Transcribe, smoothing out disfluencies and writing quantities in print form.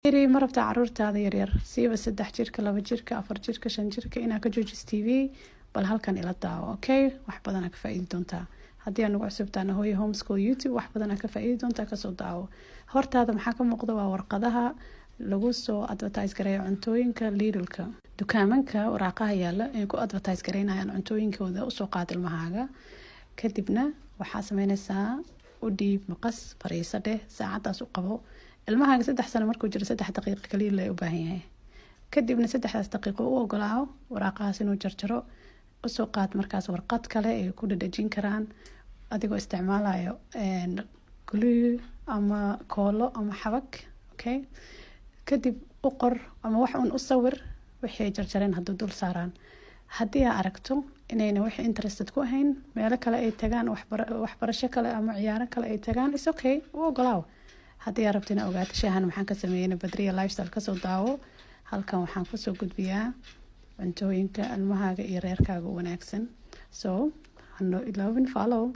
Ma rabtaa caruurtaada yaryar, siiba 3 jirka, 2 jirka, 4 jirka, 5 jirka, inaa ka joojis TV? Bal halkan ila daawo. Okay, wax badanaa ka faa-iidi doontaa. Haddii aa nagu cusubtaana Hooyo Homeschool YouTube, wax badanaa ka faa-iidi doontaa. Kasoo daawo. Hortaada maxaa ka muuqda? Waa warqadaha lagu soo advertise gareeyo cuntooyinka Lidlka, dukaamanka. Waraaqaha yaala ay ku advertise gareynayaan cuntooyinkooda usoo qaad ilmahaaga. Kadibna waxaa sameyneysaa, u dhiib maqas, fariiso dheh, saacadaas u qabo. Ilmahaaga 3 sano markuu jiro, 3 daqiiqo kaliya la u baahan yahay. Kadibna 3daas daqiiqo u ogolaawo waraaqahaas inuu jarjaro. Usoo qaad markaas warqad kale ay ku dhadhajin karaan, adigoo isticmaalayo glue ama koolo ama xabag. Okay, kadib u qor ama wax uun u sawir wixii ay jarjareen hadduu dul saaraan. Haddii aa aragto inayna wixii interested ku ahayn, meelo kale ay tagaan, waxbarasho kale ama ciyaaro kale ay tagaan, is okay, u ogolaaw. Haddii aa rabto inaa ogaato shaahan maxaan ka sameeyeyna, Badriya Lifestyle kasoo daawo. Halkan waxaan kusoo gudbiyaa cuntooyinka ilmahaaga iyo reerkaaga u wanaagsan. So hano iloobin follow.